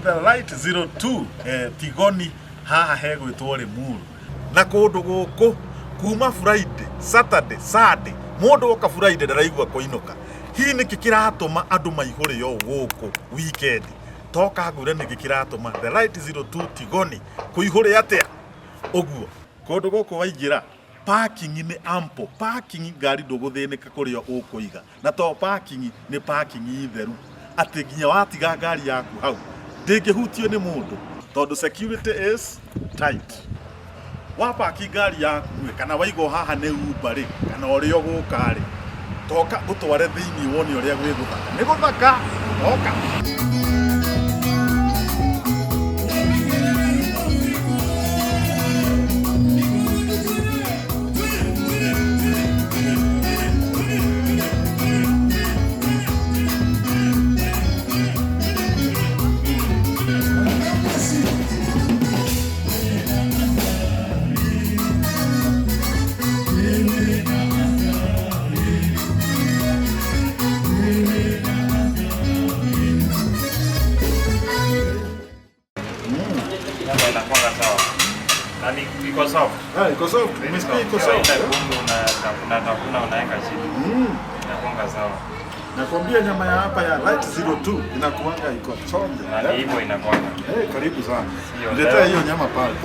The Light 02 Tigoni haha hegwĩtwo Limuru. Na kũndũ gũkũ kuma Friday, Saturday, Sunday, mũndũ oka Friday ndaraigua kũinũka. Hihi nĩkĩ kĩratũma andũ maihũre ũũ gũkũ weekend? Toka ngwĩre nĩkĩ kĩratũma The Light 02 Tigoni kũihũre atĩa ũguo. Kũndũ gũkũ waingĩra parking nĩ ample, parking ngari ndũgũthĩnĩka kũrĩa ũkũiga. Na to parking, nĩ parking theru atĩ nginya watiga ngari yaku hau ndĩngĩhutio nĩ mũndũ tondũ security is tight. Wapaki ngari yaku rĩ, kana waigwo haha nĩ Uber rĩ, kana ũrĩa ũgũka rĩ, toka ngũtware thĩinĩ wone ũrĩa gwĩ gũthaka. Nĩ gũthaka, toka. Nyama inakuwa sawa. Na ni iko soft. Ah, iko soft. Umesikia iko soft. Ile gumu unatafuna tafuna unaweka chini. Inakuwa sawa. Nakwambia nyama ya hapa ya Light 02 inakuanga iko chonjo. Na ni hivyo inakuwa. Eh, karibu sana. Sio Niletea leo. hiyo nyama pale.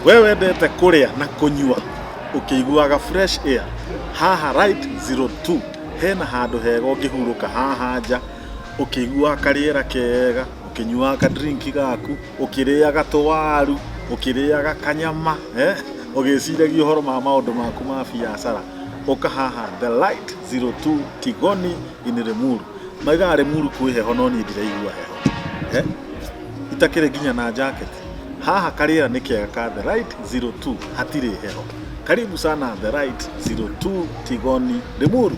We wendete kũrĩa na kũnyua ũkĩiguaga fresh air, haha Right 02 hena handũ hega ũngĩhurũka haha nja ũkĩiguaga karĩera kega, ũkĩnyuaga ka drink gaku, ũkĩrĩaga tũwaru, ũkĩrĩaga kanyama, ũgĩciragia ũhoro ma maũndũ maku ma biacara. Ũka haha The Light 02 Tigoni in Limuru. Maigaga Limuru kwĩ heho no niĩ ndiraigua heho. Itakĩrĩ nginya na jacket. Haha karĩera nĩ kega ka The Light 02 hatirĩ heho. Karibu sana The Light 02 Tigoni Limuru.